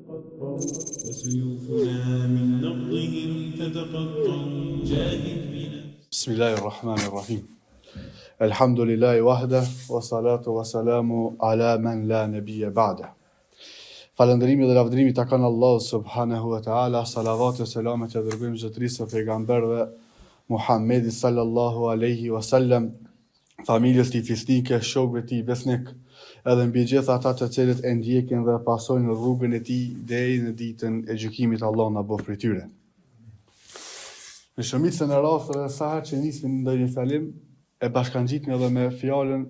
وسيوفنا من نبضهم تتقطع جاهد بنفسك بسم الله الرحمن الرحيم الحمد لله وحده والصلاة والسلام على من لا نبي بعده Falënderimi dhe lavdërimi i takon Allahut subhanahu wa taala, salavat e selamet ia dërgojmë zotërisë së pejgamberëve Muhammedit sallallahu alaihi wasallam, familjes tij fisnike, shokëve tij besnik, edhe mbi gjithë ata të cilët e ndjekin dhe pasojnë rrugën e tij deri në ditën e gjykimit Allahu na bëftë prej tyre. Në shumicën e rasteve sa herë që nisim ndonjë fjalim e bashkangjitim edhe me fjalën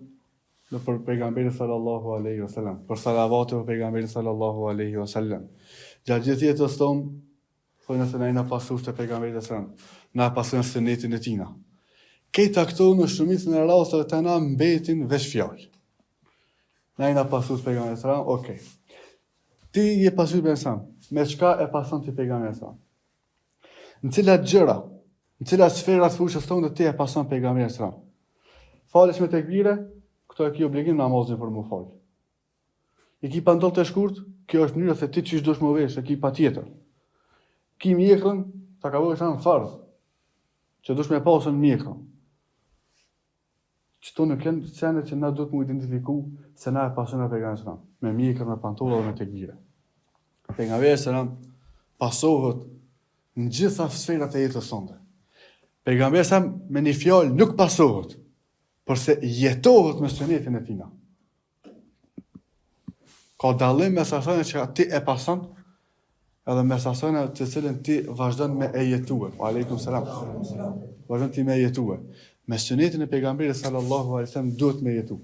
në për pejgamberin sallallahu alaihi wasallam, për salavate për pejgamberin sallallahu alaihi wasallam. Gjatë gjithë jetës tonë, thojna se na jena pasues të pejgamberit sallallahu alaihi wasallam, na pasojna sunetin e tina. Këta këto në shumicën e rasteve te na mbetin veç fjalë. Na jena pasues të pejgamberit sallallahu alaihi wasallam, okay. Ti je pasues pejgamberit sallallahu alaihi wasallam. Me çka e pason ti pejgamberin sallallahu alaihi wasallam? Në cilat gjëra, në cilat sfera të fushës tonde ti e pason pejgamberin sallallahu alaihi wasallam? Falesh me tekbire, këto e ki obligim namazin për mu falë. I ki pantollët e shkurt, kjo është mënyra se ti qysh dush mu vesh, e ki patjetër. Ki mjekrën, ta ka bërë në farz, që dush me pasën mjekrën. Qëto nuk janë sene që na duhet mu identifiku se na e pasojna pejgamberin sallallahu alaihi wasallam, me mjekër, me pantolla dhe me tekbire. Pejgamberi sallallahu alaihi wasallam pasohet në gjitha sferat e jetës sonde. Pejgamberi sallallahu alaihi wasallam me një fjalë nuk pasohet, porse jetohet me sunetin e tina. Ka dallim mes asaj që ti e pason edhe mes asaj të cilën ti vazhdon me e jetue. Wa alaikum salam. Vazhdon ti me e jetue. Me sunetin e pejgamberit sallallahu alaihi wasallam duhet me jetu.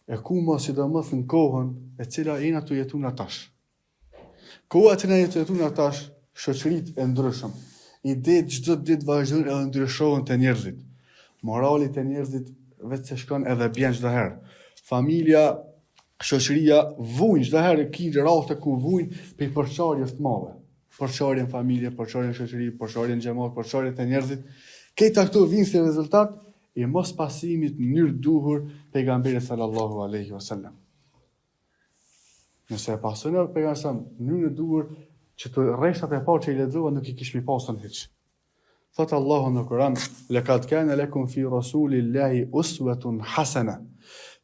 E ku ma sidomos në kohën e cila jena tu jetu na tash. Koha e cila jena tu jetu na tash, shoqëritë e ndryshëm, idetë çdo ditë vazhdojnë edhe ndryshohen te njerëzit. Morali te njerëzit veç se shkon edhe bjen çdo herë. Familja, shoqëria vujnë çdo herë ki raste ku vujnë prej përçarjes të madhe. Përçarje në familje, përçarje në shoqëri, përçarje në xhemat, përçarje te njerëzit. Këta këto vijnë si rezultat i mospasimit në mënyrë duhur pejgamberit sallallahu alaihi wasallam. Nëse e pasojmë pejgamberin sallallahu alaihi wasallam në mënyrën e duhur, qëto rreshtat e parë që i lexova nuk i kishmi pasën hiç. Thot Allahu në Kur'an, "Lekad kana lekum fi rasulillahi uswatun hasana."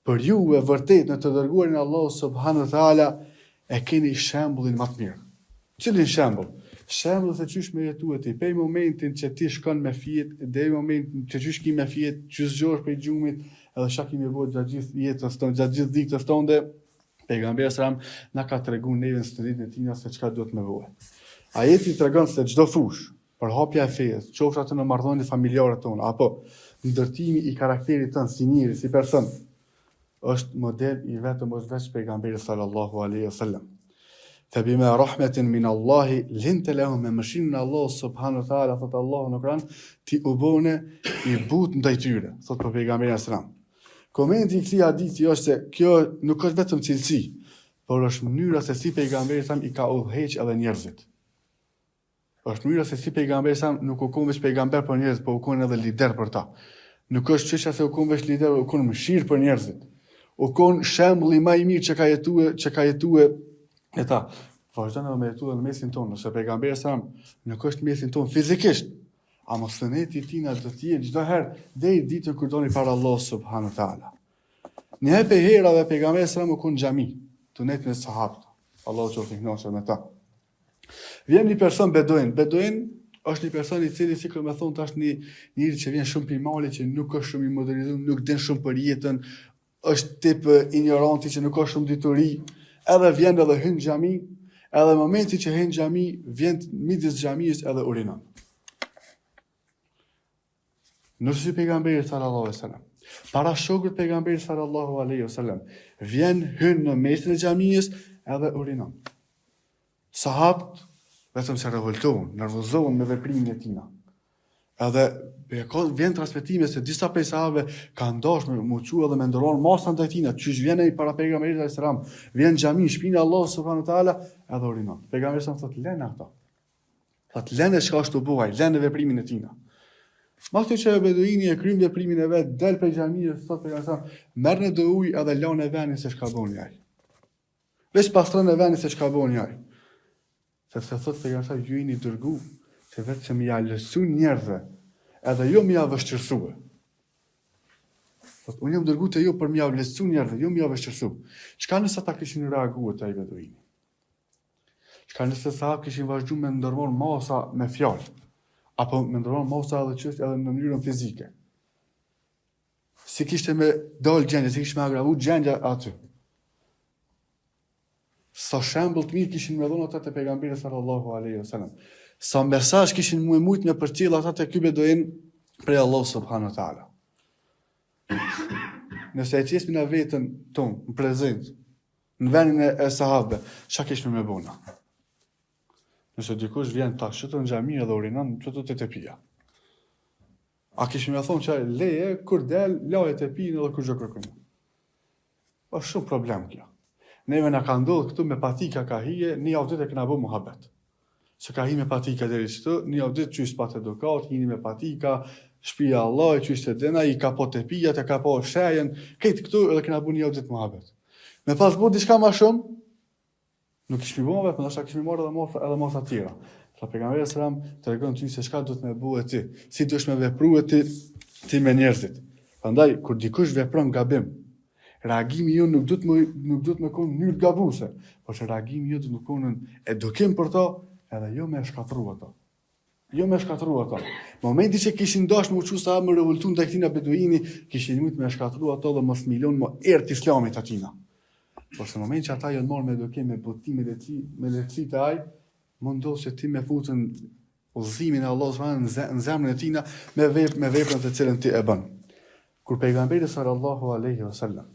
Për juve vërtet në të dërguarin e Allahut subhanahu wa taala e keni shembullin më të mirë. Cilin shembull? Shembull se qysh me jetue ti, pej momentin që ti shkon me fjet, deri momentin që qysh ki me fjet, qysh zgjohesh prej gjumit, edhe çka ki me bo gjatë gjithë jetës tonë, gjatë gjithë ditës tonde, pejgamberi sallallahu alajhi wasallam na ka tregu neve në sunetin e tina se çka duhet me bo. Ajeti tregon se çdo fushë, përhapja e fesë, qoftë atë në marrëdhëniet familjare tona apo ndërtimi i karakterit tënd si njeri, si person, është model i vetëm është veç pejgamberi sallallahu alaihi wasallam. Fe bima rahmetin min Allahi linte lehum me mëshirën e Allahut subhanahu wa taala thot Allahu në Kur'an ti u bone i butë ndaj tyre, thot për pejgamberin sallallahu alaihi wasallam. Komenti i këtij hadithi është se kjo nuk është vetëm cilësi, por është mënyra se si pejgamberi sallallahu alaihi wasallam i ka udhëheq edhe njerëzit. Është mënyra se si pejgamberi sa nuk u kon veç pejgamber për njerëz, po u kon edhe lider për ta. Nuk është çështja se u kon veç lider, u kon mëshirë për njerëzit. U kon shembulli më i mirë që ka jetue, që ka jetue e ta. Vazhdon edhe me jetue në mesin tonë, nëse pejgamberi sa nuk është në mesin tonë fizikisht, ama suneti i tina do të jetë çdo herë deri ditën kur doni para Allahut subhanahu wa taala. Një herë prej herave pejgamberi sa u kon në xhami, tu nejt me sahabët. Allahu qoftë i kënaqur me ta. Vjen një person beduin. Beduin është një person i cili sikur me thonë tash një njeri që vjen shumë prej mali që nuk është shumë i modernizuar, nuk din shumë për jetën, është tip injoranti që nuk ka shumë dituri, edhe vjen edhe hyn në xhami, edhe momenti që hyn në xhami, vjen midis xhamisë edhe urinon. Në sy pejgamberit sallallahu alaihi wasallam. Para shokëve të pejgamberit sallallahu alaihi wasallam, vjen hyn në mesin e xhamisë edhe urinon. Sahabët vetëm se revoltohen, nervozohen me veprimin e tina. Edhe e ka vjen transmetime se disa prej sahabëve kanë dashur me u çu edhe me ndërmarr masa ndaj tina, qysh vjen ai para pejgamberit alaihi salam, vjen në xhami, shpinë e Allahut subhanahu wa taala, edhe urinon. Pejgamberi sa thotë lene ato. Thotë lene çka është tu bo ai, lene veprimin e tina. Masi që beduini e kryn veprimin e vet, del prej xhamisë, thotë pejgamberi, merrni do ujë edhe lane venin se çka boni ai. Veç pastrone venin se çka bon jaj. Sepse thotë pejgamberi ju jeni dërgu që veç që me ja lehtësu njerëzve, edhe jo me ja vështirësue. Thotë, unë jam dërgu te ju për me ja lehtësu njerëzve, jo me ja vështirësu. Çka nëse ata kishin reague te ai beduini? Çka nëse sahabët kishin vazhdu me ndërmarr masa me fjalë, apo me ndërmarr masa edhe qështë edhe në mënyrën fizike. Si kishte me dalë gjendja, si kishte me agravu gjendja aty. Sa shembull të mirë kishin me dhonë ata te pejgamberi sallallahu alaihi wasallam. Sa mesazh kishin me mujt me përcjell ata te ky beduin prej Allahu subhanahu wa taala. Nëse e qesmi na veten tonë në prezent, në vendin e, e sahabëve, çka kishim me bo na? Nëse dikush vjen tash qëtu në xhami edhe urinon qëtu te tepia. A kishim me thonë që leje, kur del, laje tepinë edhe kurgjo kërkun. Është shumë problem kjo. Neve na ka ndodhë këtu me patika ka hije, një javë ditë e kena bo muhabet. Se ka hi me patika deri qëtu, një javë ditë qysh s'pat edukat, hini me patika, shpia Allah, qysh të dena, i ka po tepijat, e ka po shejen, krejt këtu edhe kena bo një javë ditë muhabet. Me pas bo diçka ma shumë, Nuk kishmi bo vetëm, ndoshta kishmi marrë edhe masa, edhe masa tjera. Pra pejgamberi alejhi selam tregon ty se çka duhet me bo ti, si duhesh me vepru ti, ti me njerëzit. Prandaj kur dikush vepron gabim, reagimi jonë nuk duhet me nuk duhet me konë në mënyrë gabuese, por që reagimi jonë duhet me konë në edukim për to, edhe jo me e shkatërru ato. Jo me shkatërru ato. Momenti që kishin dash me u çu sahabët me revoltu ndaj këtina beduini, kishin mujt me shkatërru ato dhe mos me i lon mo erë të islamit atina. Por se moment që ata janë marrë me edukim, me butësi, me lehtësi, me lehtësi të aj, mund ndodhë që ti me futën udhëzimin e Allahut subhanahu në zemrën e tina me vep me veprën të cilën ti e bën. Kur pejgamberi sallallahu alaihi wasallam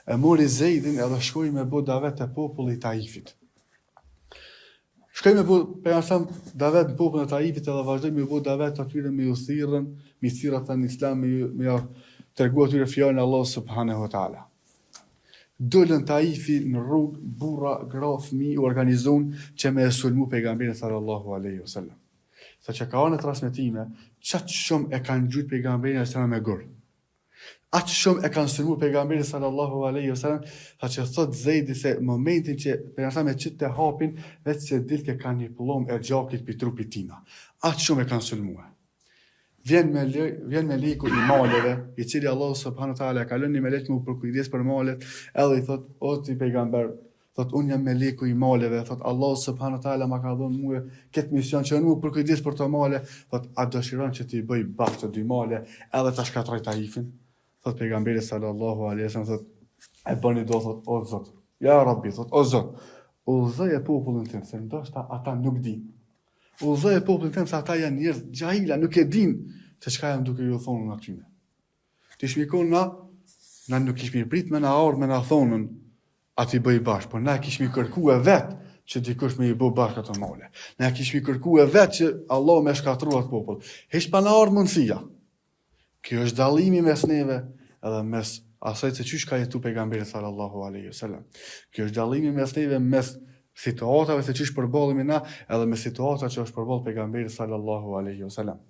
e mori Zeidin edhe shkoi me bo davet te populli i Taifit. Shkoi me bo pejgamberi davet në popullin e Taifit edhe vazhdoi me bo davet atyre me ju thirrën, me thirr ata në Islam, me ju me ja tregu atyre fjalën e Allahut subhanahu wa taala. Dolën Taifi në rrugë, burra, gra, fëmijë u organizuan që me e sulmu pejgamberin sallallahu alaihi wasallam. Sa që ka në transmetime, qaq shumë e kanë gjujt pejgamberin alaihi wasallam me gur. Aq shumë e kanë sulmu pejgamberin sallallahu alaihi wasallam, sa që thot Zejdi se momentin që pejgamberi e qitte hapin, veç se dilte ka një pllomë e gjakit pi trupit tina. Aq shumë e kanë sulmue. Vjen me vjen meleku i maleve, i cili Allahu subhanahu wa taala e ka lënë një melek me u përkujdes për malet, edhe i thot o ti pejgamber, Thot unë jam meleku i maleve, thot Allahu subhanahu wa taala ma ka dhënë mua këtë mision që unë mu përkujdes për to male, thot a dëshiron që t'i bëj bashkë të dy male edhe ta shkatërroj Taifin? Thot pejgamberi sallallahu alaihi wasallam thot e bëni do thot o Zot. Ja Rabbi thot o Zot, udhëzoje popullin tim se ndoshta ata nuk dinë. Udhëzoje popullin tim se ata janë njerëz xhahila, nuk e dinë se çka jam duke ju thonë atyne. Të ishmi konë na, na nuk kishmi prit me na ardhë me na thonën, a t'i bëj bashkë, por na kishmi kërkue vetë që dikush me i bo bashkë ato male. Na kishmi kërkue vetë që Allah me shkatru atë popull. Hiç pa na ardhë mundësia. Kjo është dallimi mes neve edhe mes asaj se qysh ka jetu pejgamberi sallallahu alaihi wasallam. Kjo është dallimi mes neve mes situatave se qysh përballemi na edhe me situatat që është përballë pejgamberi sallallahu alaihi wasallam.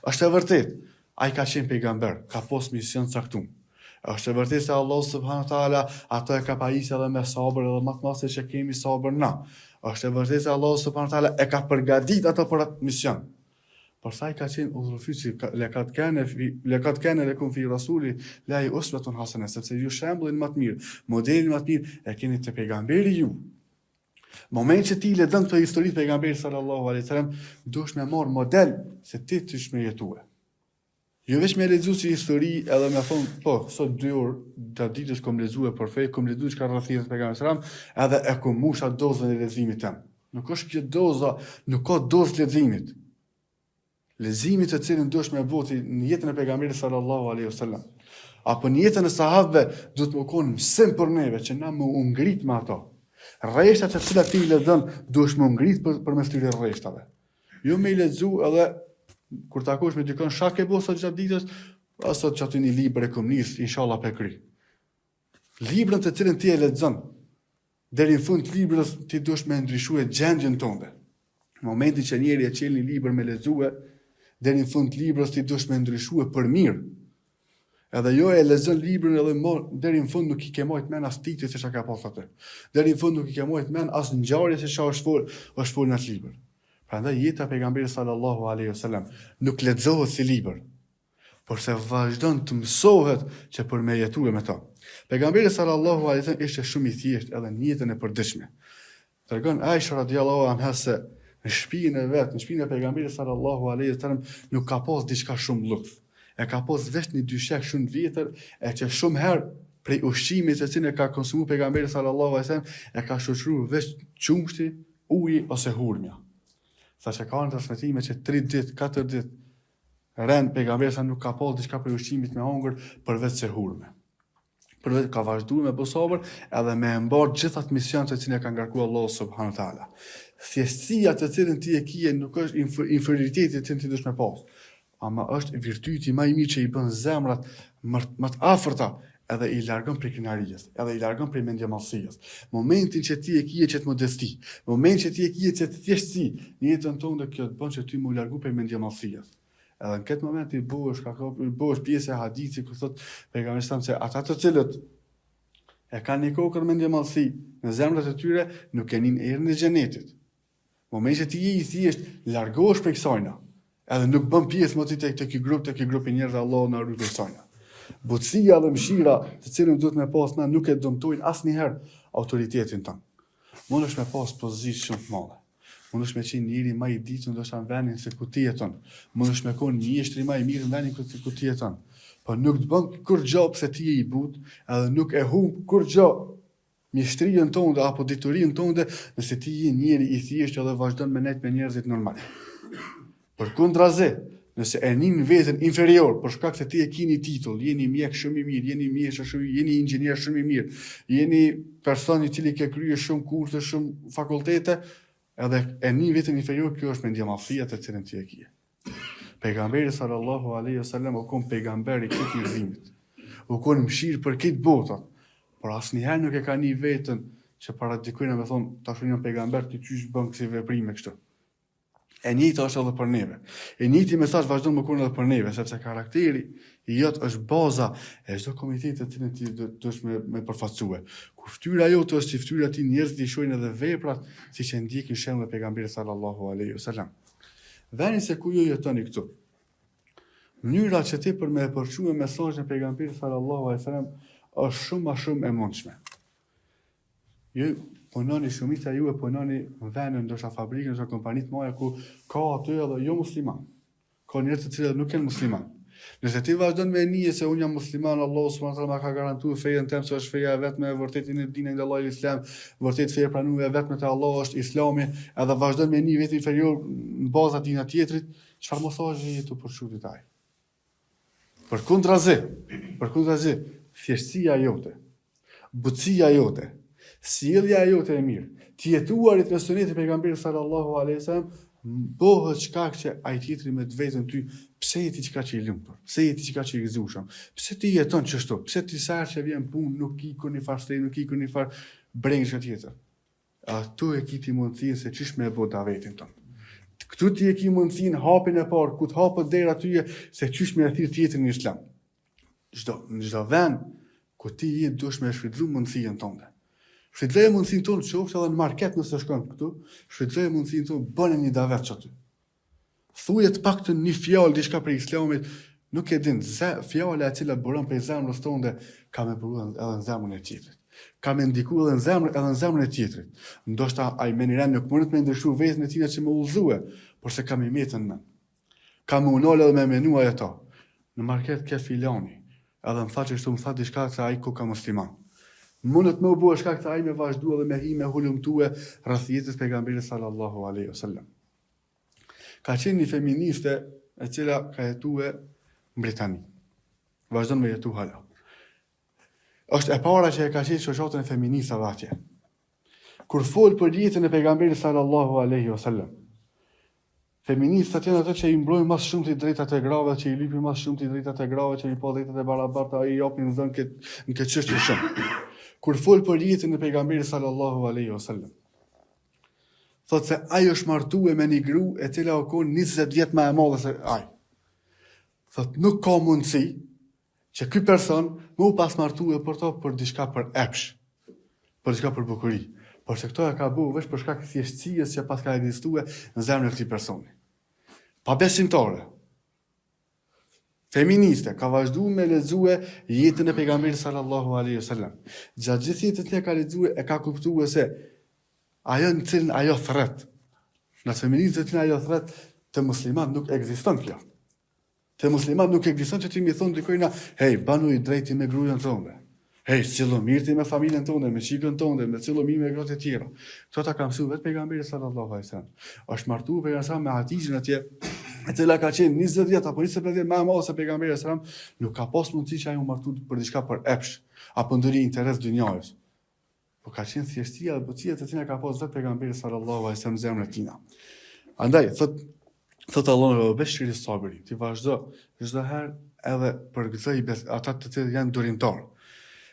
Është e vërtetë, Ai ka qenë pejgamber, ka pos mision të caktum. Është e vërtetë se Allahu subhanahu wa taala ato e ka pajisë edhe me sabër edhe më të madh se që kemi sabër na. Është e vërtetë se Allahu subhanahu wa taala e ka përgatit ato për atë mision. Por sa ai ka qenë udhërrëfyesi, lekad kane fi lekad kane lekum fi rasuli lahi uswatun hasana, sepse ju shembullin më të mirë, modelin më të mirë e keni te pejgamberi ju. Moment që ti lexon këto histori të pejgamberit sallallahu alaihi wasallam, duhesh me marr model se ti qysh me jetue. Jo veç me lexu si histori edhe me thon, po, sot dy orë gjatë ditës kom lexue për fe, kom lexu çka rreth jetës pejgamberit sallam, edhe e kom mush atë dozën e leximit tem. Nuk është kjo doza, nuk ka dozë leximit. Leximi të cilin duhesh me bo ti në jetën e pejgamberit sallallahu alaihi wasallam apo në jetën e sahabëve duhet me konë mësim për neve që na me u ngrit me ato. Rreshtat të cilat ti i lexon duhesh me u ngrit për përmes këtyre rreshtave. Jo me i lexu edhe kur takosh me dikon çka ke bo sot gjatë ditës, a sot qaty një libër e kom nis, inshallah pe kry. Librën të cilën ti e lexon, Deri në fund të librës ti duhesh me ndryshue gjendjen tënde. Në momentin që njeri e çel një libër me lexue, deri në fund të librës ti duhesh me ndryshue për mirë. Edhe jo e lexon librin edhe mo deri në fund nuk i ke majt men as titujt se çka ka pas aty. Deri në fund nuk i ke majt men as ngjarjet se çka është fol, është fol në atë libër. Prandaj jeta e pejgamberit sallallahu alaihi wasallam nuk lexohet si libër, por se vazhdon të mësohet që për me jetue me to. Pejgamberi sallallahu alaihi wasallam ishte shumë i thjeshtë edhe në jetën e përditshme. Tregon Aisha radiallahu anha se në shtëpinë e vet, në shtëpinë e pejgamberit sallallahu alaihi wasallam nuk ka pas diçka shumë luks. E ka pas veç një dyshek shumë të vjetër e që shumë herë prej ushqimit të cilin e ka konsumu pejgamberi sallallahu alaihi wasallam e ka shoqëru veç qumështi, uji ose hurmja. Sa që ka në transmetime që 3 ditë, 4 ditë rend pejgamberi sa nuk ka pas diçka prej ushqimit me hongër përveç se hurme. Përveç ka vazhdu me bo sabër edhe me e mbart gjithë atë mision të cilin e ka ngarku Allahu subhanahu wa taala. Thjeshtësia të cilën ti e kije nuk është inferioriteti të cilin ti duhesh me pas. Ama është virtyti ma i mirë që i bën zemrat më, më të afërta edhe i largon prej krenarisë, edhe i largon prej mendjemadhësisë. Momentin që ti e kije qët modesti, momentin që ti e kije qët thjeshtësi, në jetën tënde kjo të bën që ti me u largu prej mendjemadhësisë. Edhe në këtë moment i bëhesh ka i bëhesh pjesë e hadithit ku thot pejgamberi sa se ata të cilët e kanë një kokërr mendjemadhësi në zemrat e tyre nuk e nin erën e xhenetit. Momentin që ti je i thjesht, largohesh prej kësajna. Edhe nuk bën pjesë më ti tek te ky grup, te ky grup i njerëzve Allahu na ruajt prej kësajna. Butësia dhe mëshira, të cilën duhet me pas na nuk e dëmtojnë asnjëherë autoritetin tonë. Mundesh me pas pozitë shumë të madhe. Mundesh me qenë njeri ma i ditur ndoshta në vendin se ku ti jeton. Mundesh me konë mjeshtri ma i mirë në vendin ku ti, ku ti jeton. Po nuk të bën kurrgjë pse ti je i butë, edhe nuk e humb kurrgjë mjeshtrinë tënde apo diturinë tënde nëse ti je njeri i thjeshtë edhe vazhdon me nejt me njerëzit normal. Përkundrazi, nëse e nin veten inferior për shkak se ti e ki një titull, je një mjek shumë i mirë, je një mjeshtër shumë i mirë, je një inxhinier shumë i mirë, je një person i cili ke kryer shumë kurse, shumë fakultete, edhe e nin veten inferior, kjo është mendjemadhësia të cilën ti e ke. Pejgamberi sallallahu alaihi wasallam u kon pejgamber i krejt njerëzimit. U kon mëshirë për krejt botën. Por asnjëherë nuk e ka ni veten që para dikujna me thonë, tash unë jam pejgamber, ti qysh bën kësi veprime kështu. E njëjta është edhe për neve. E njëjti mesazh vazhdon me konë edhe për neve, sepse karakteri i jot është baza e çdo komuniteti të cilin ti duhesh me me përfaqësue. Kur fytyra jote është si fytyra e tij, njerëzit i shohin edhe veprat siç e ndjekin shembullin e pejgamberit sallallahu alaihi wasallam. Vendi se ku ju jetoni këtu. Mënyra që ti për me e përçue mesazhin e pejgamberit sallallahu alaihi wasallam është shumë ma shumë e mundshme. Ju punoni, shumica juve punoni në vende, ndoshta fabrikë, ndoshta kompani të mëdha ku ka aty edhe jo musliman. Ka njerëz të cilët nuk janë musliman. Nëse ti vazhdon me nije se unë jam musliman, Allahu subhanahu wa taala ma ka garantuar fejen tem se është feja e vetme e vërtetë inne dine inde Allahi islam, vërtet feja e pranuar e vetme te Allahu është Islami, edhe vazhdon me ni veten inferior në bazë të atij tjetrit, çfarë mesazhi je tu përçu ti te ai? Përkundrazi, përkundrazi, thjeshtësia jote, butësia jote, sjellja jote e mirë, të jetuarit me sunetin e pejgamberit sallallahu alaihi wasallam bëhet shkak që ai tjetri me të vetën ty, pse je ti qikaq i lumtur, pse je ti qikaq i gëzueshëm, pse ti jeton qështu, pse ti sa herë që vjen punë nuk ki kurrnjëfarë stres, nuk ki kurrnjëfarë brengë çka tjetër. Aty e ki ti mundësinë se qysh me e bo davetin tënd. Këtu ti e ki mundësinë hapin e parë, ku të hapet dera tyje, se qysh me e thirr tjetrin në islam. Çdo, në çdo vend, ku ti je duhesh me e shfrytëzu mundësinë tënde. Shfrytëzoje mundësinë tënde, qoftë edhe në market nëse shkon këtu, shfrytëzoje mundësinë tënde, bëne një davet qaty. Thuje të paktën një fjalë diçka prej Islamit, nuk e din, ze, fjala e cila buron prej zemrës tënde ka me buru edhe në zemrën e tjetrit. Ka me ndiku edhe në zemrën, edhe në zemrën e tjetrit. Ndoshta ai menjëherë nuk mundet me ndryshu veten e tina që me udhëzue, por se ka me metën në. Ka me u nal edhe me menu ai ato. Në market ke filani, edhe më tha qështu më tha diçka se ai koka musliman. Mundet me u bo shkak se ai me vazhdu edhe me hi me hulumtue rreth jetës pejgamberit sallallahu alaihi wasallam. Ka qenë një feministe e cila ka jetue në Britani. Vazhdon me jetu hala. Është e para që e ka qenë shoqatën e feministave atje. Kur fol për jetën e pejgamberit sallallahu alaihi wasallam, feministat janë ato që i mbrojnë ma shumë të drejtat e grave, që i lypin ma shumë të drejtat e grave, që i pa drejtat e barabarta, i japin zën këtë në këtë çështje shumë. Kur fol për jetën e pejgamberit sallallahu alaihi wasallam, Thotë se ai është martue me një gru e cila o kon 20 vjet ma e madhe se ai. Thotë nuk ka mundësi. Që ky person me u pas martue për to për diçka për epsh, për diçka për bukuri, por se këto e ka bo veç për shkak thjeshtësisë që paska ekzistue në zemrën e këtij personi. Pabesimtare, feministe, ka vazhdu me lexue jetën e pejgamberit sallallahu alaihi wasallam. Gjatë gjithë jetës që ka lexue e ka kuptue se ajo në cilën ajo thret, në feminizëm të cilën ajo thret, te muslimanët nuk ekziston kjo. Te muslimanët nuk ekziston që ti mi thonë dikujna, hej, banu i drejtë me gruan tënde. Hej, sillu mirë ti me familjen tënde, me çikën tënde, me sillu mirë me gratë e tjera. Këto ta ka mësuar vetë pejgamberi sallallahu alaihi wasallam. Është martuar pejgamberi me Hatixhen atje, e cila ka qenë 20 vjet apo 25 vjet më e madhe se pejgamberi sallallahu alaihi wasallam, nuk ka pas mundësi që ai u martu për diçka për epsh apo ndonjë interes dynjajës. Po ka qenë thjeshtësia dhe butësia të cilën e ka pas vetë pejgamberi sallallahu alaihi wasallam zemrën e tina. Andaj thot thot Allahu ve beshiri sabirin, ti vazhdo çdo herë edhe përgëzoj ata të cilët janë durimtar.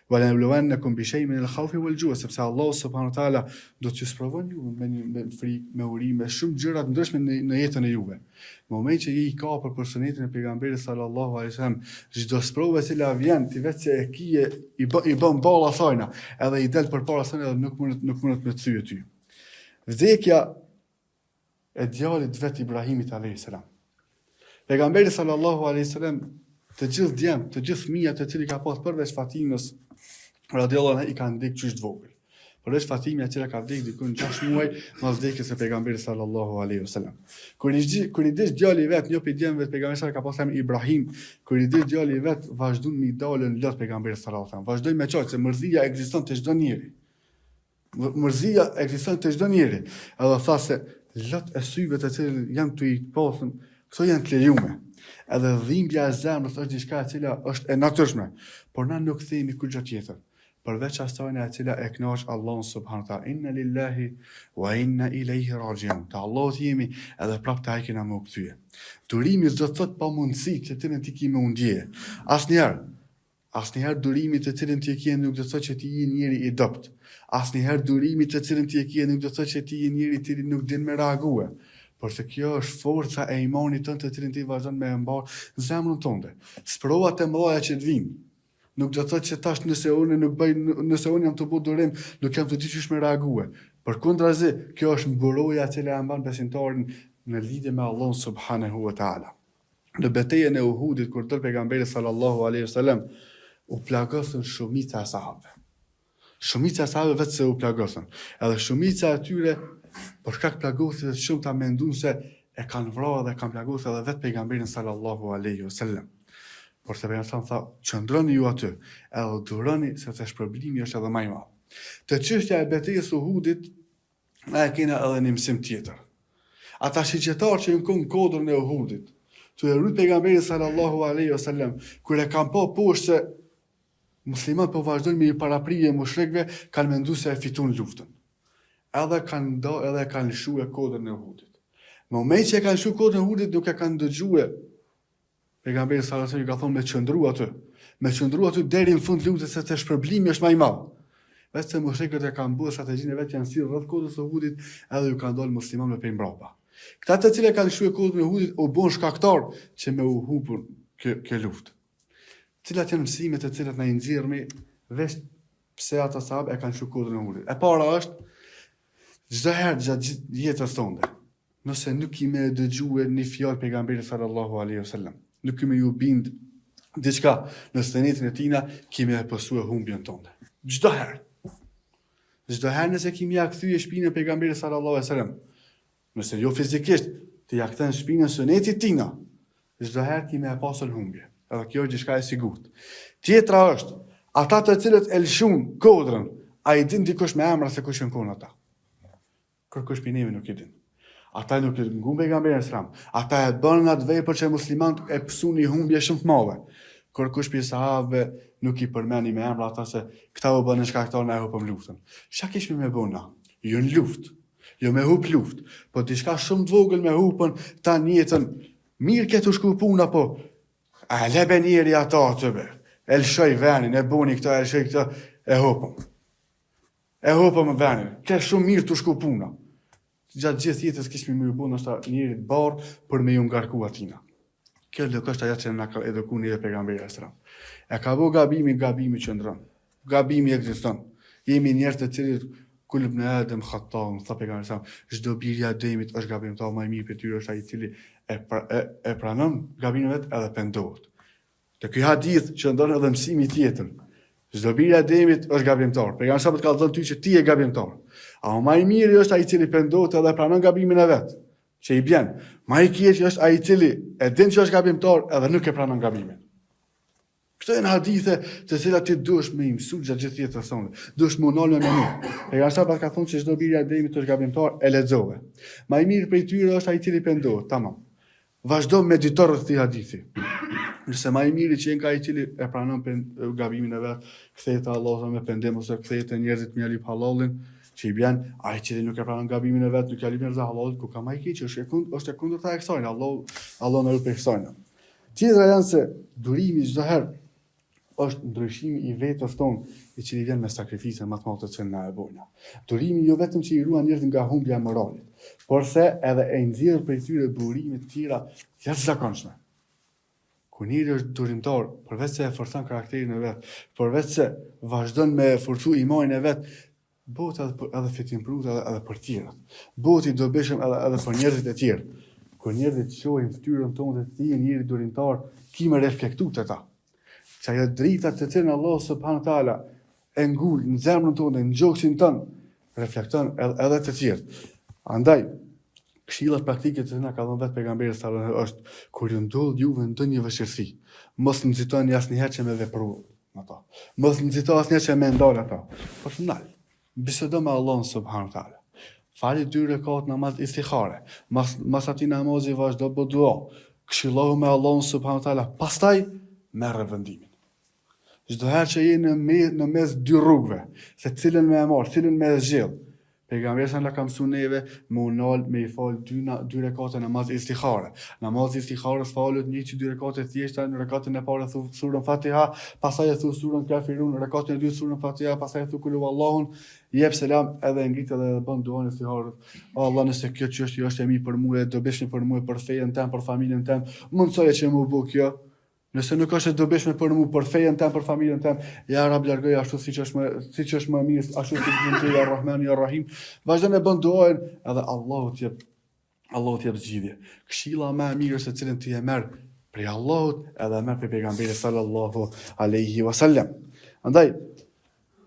Wa la nabluwannakum bi shay'in min al-khawfi wal-ju' sepse Allahu subhanahu wa taala do t'ju sprovon ju me një me frikë, me uri, me shumë gjëra të ndryshme në, në jetën e juve. Në moment që je i kapur për sunetin e pejgamberit sallallahu alaihi wasallam, çdo sprovë e cila vjen ti veç se e kije i bë, i bën ballë asajna, edhe i del përpara asajna edhe nuk mundet nuk mundet me të thy ty. Vdekja e djalit vet Ibrahimit alayhis salam. Pejgamberi sallallahu alaihi wasallam të gjithë djem, të gjithë fëmijët të cilët ka pas përveç Fatimës radiallahu anha i kanë vdek qysh të vogël. Përveç Fatimës e cila ka vdek diku në 6 muaj mas vdekjes së pejgamberit sallallahu alaihi wasallam. Kur i kur i vdiq djali i vet, një prej djemve të pejgamberit sallallahu ka pas emrin Ibrahim, kur i vdiq djali i vet, vazhdon me i dalën lot pejgamberit sallallahu alaihi wasallam. Vazhdoi me qajt se mërzia ekziston te çdo njeri. Mërzia ekziston te çdo njeri. Edhe tha se lot e syve të cilët janë tu i pasën, këto janë të lejume. Edhe dhimbja e zemrës është diçka e cila është e natyrshme, por na nuk themi kurrgjë tjetër, përveç asajna e cila e kënaq Allahun subhanahu wa taala. Inna lillahi wa inna ilaihi rajiun. Të Allahut jemi edhe prapë te ai kena me u kthye. Durimi s'do të thotë pamundësi të cilën ti ki me u ndje. Asnjëherë Asnjëherë durimi të cilin ti e ke nuk do të thotë që ti je njeri i dobët. Asnjëherë durimi të cilin ti e ke nuk do të thotë që ti je njeri i cili nuk din me reague. Por se kjo është forca e imanit tënd të cilin ti vazhdon me e mbart në zemrën tënde. Sprovat e mëdha që të vijnë, nuk do të thotë që tash nëse unë nuk bëj, nëse unë jam tu bo durim, nuk jam tu ditë qysh me reague. Përkundrazi, kjo është mburoja e cila e mban besimtarin në lidhje me Allahun subhanehu ve teala. Në betejën e Uhudit kur dol pejgamberi sallallahu alaihi wasallam u plagosën shumica e sahabëve. Shumica e sahabëve veç se u plagosën. Edhe shumica e tyre për shkak plagosjes të shumta mendun se e kanë vra dhe e kanë plagosur edhe vetë pejgamberin sallallahu alaihi wasallam. Por se pejgamberi tha, qëndroni ju aty, edhe duroni sepse shpërblimi është edhe më i madh. Te çështja e betejës së Uhudit Na e kena edhe një mësim tjetër. Ata shigjetarë që janë konë n'kodrën e Uhudit, tu e rujt pejgamberin sallallahu alaihi wasallam, kur e kanë pa poshtë se muslimanët po vazhdojnë me i paraprije mushrikëve, kanë mendu se e fitun luftën. Edhe kanë do, edhe e kanë lëshue kodrën e Uhudit. Në moment që e kanë lëshu kodrën e Uhudit, nuk e kanë dëgjue Pejgamberi sallallahu alajhi wasallam ka thonë me qëndru aty, me qëndru aty deri në fund luftës sepse shpërblimi është më i madh. Veç se mushrikët e kanë bërë strategjinë e vet janë sjellë rreth kodrës së Uhudit edhe ju kanë dalë muslimanëve prej mbrapa. Këta të cilët kanë lëshuar kodrën e Uhudit u bën shkaktar që me u hupur kjo, kjo luftë. Cilat janë mësimet të cilat na i nxjerrmi veç pse ata sahabë e kanë lëshuar kodrën e Uhudit? E para është çdo herë gjatë gjithë jetës tonë Nëse nuk ki me e dëgjue një fjalë pejgamberit sallallahu alaihi wasallam, nuk ki me ju bind diçka në sunetin e tina, ki me e pësue humbjen tonde. Çdo herë. Çdo herë nëse ki me ja kthye shpinën pejgamberit sallallahu alaihi wasallam, nëse jo fizikisht, ti ja kthen shpinën sunetit tina, çdo herë ki me e pasën humbje. Edhe kjo është diçka e sigurt. Tjetra është, ata të cilët e lëshun kodrën, a i din dikush me emra se kush janë konë ata? Kërkush prej neve nuk i din. Ata nuk e ngun pejgamberin alejhi selam. Ata e bënë atë vepër që muslimanët e pësuan një humbje shumë të madhe. Kërkush prej sahabëve nuk i përmeni me emra ata se këta u bënë shkaktar na e hupëm luftën. Çka kishim me bo na? Jo në luftë. Jo me hup luftë, po diçka shumë të vogël me hupën ta jetën. Mirë ke tu shku puna, po a e le be njeri ato aty be. E lëshoj venin, e boni këto, e lëshoj këto, e hupëm. E hupëm venin, ke shumë mirë tu shku puna. Gjatë gjithë jetës kishmi me ju bo ndoshta njerit barrë për me ju ngarku atina. Kjo nuk është ajo që na ka eduku neve pejgamberi alejhi selam. E ka bo gabimin, gabimi qëndron. Gabimi ekziston. Jemi njerëz të cilët kullu ibn Adem khataun, tha pejgamberi alejhi selam, çdo bir i Ademit është gabimtar, ma i mirë prej tyre është ai i cili e, pra, e, e pranon gabimin e vet edhe pendohet. Te ky hadith qëndron edhe mësimi tjetër. Çdo bir i Ademit është gabimtar. Pejgamberi alejhi selam të kallzon ty që ti je gabimtar. Ama ma i miri është ai i cili pendohet edhe pranon gabimin e vet. Që i bjen. Ma i keqi është ai i cili e din që është gabimtar edhe nuk e pranon gabimin. Këto janë hadithe të cilat ti duhesh me i mësu gjatë gjithë jetës tënde. Duhesh me u nal me menu. Pejgamberi alejhi selam ka thonë që çdo bir i Ademit është gabimtar, e lexove. Ma i mirë prej tyre është ai i cili pendohet, tamam. Vazhdo medito rreth këtij hadithi. Nëse ma i miri qenka ai i cili e pranon gabimin e vet, kthehet te Allahu me pendim ose kthehet te njerëzit me ia lyp hallallin, që i bjen, ai i cili nuk e pranon gabimin e vet, nuk ia lyp njerëzve hallallin, ku ka ma i keq, është e kund, është e kundërta e kësaj, Allahu Allahu na ruajt prej kësaj. Tjetra janë se durimi çdo herë është ndryshimi i vetes tonë, i cili vjen me sakrificën më të madhe të cilën na e bojna. Durimi jo vetëm që i ruan njerëzit nga humbja e moralit, por se edhe e nxjerr prej tyre burime të tjera të jashtëzakonshme. Kur njeri është durimtar, përveç se e forcon karakterin e vet, përveç se vazhdon me forcu imanin e vet, Bëhet edhe për edhe fitimprurës edhe edhe për tjerët. Bëhet i dobishëm edhe edhe për njerëzit e tjerë. Kur njerëzit shohin fytyrën tënde ti je njeri durimtar, ki me reflektu te ta. Që ajo drita të cilën Allahu subhanahu wa taala e ngul në zemrën tënde, në gjoksin tënd, reflekton edhe edhe te tjerët. Andaj, këshillat praktike të cilat na ka dhënë vetë pejgamberi sallallahu alajhi wasallam është kur ju ndodh juve ndonjë vështirësi, mos nxitoni asnjëherë që me vepru me ta. Mos nxito asnjëherë që me ndal ata. Por nal. Bisedo me Allahun subhanahu wa taala. Fali dy rekat namaz istikhare. Mas mas atij namazi vazhdo bë dua. Këshillohu me Allahun subhanahu wa taala. Pastaj merre vendimin. Çdo herë që je në me, në mes dy rrugëve, se cilën me e marr, cilën me e zgjedh, Pejgamberi sa na ka mësu neve me u nal me i fal dy na, dy rekate namaz istikhare. Namazi istikharës falet njëjtë si dy rekate thjeshta, në rekatin e parë thu surën Fatiha, pastaj e thu surën Kafirun, në rekatin e dytë surën Fatiha, pastaj e thu Kul huwallahun, jep selam edhe e ngrit edhe e bën duan e istikharës. O Allah, nëse kjo çështje është e mirë për mua, e dobishme për mua, për fejën teme, për familjen teme, mundësoje që m'u bë kjo. Nëse nuk është e dobishme për mua, për fejën teme, për familjen teme, ja Rab largoje ashtu siç është më siç është më mirë, ashtu siç din ti ja Rahman ja Rahim. Vazhdon e bën duajën, edhe Allahu të jep Allahu të jep zgjidhje. Këshilla më e mirë është të cilën ti e merr prej Allahut edhe e merr prej pejgamberit sallallahu alaihi wasallam. Andaj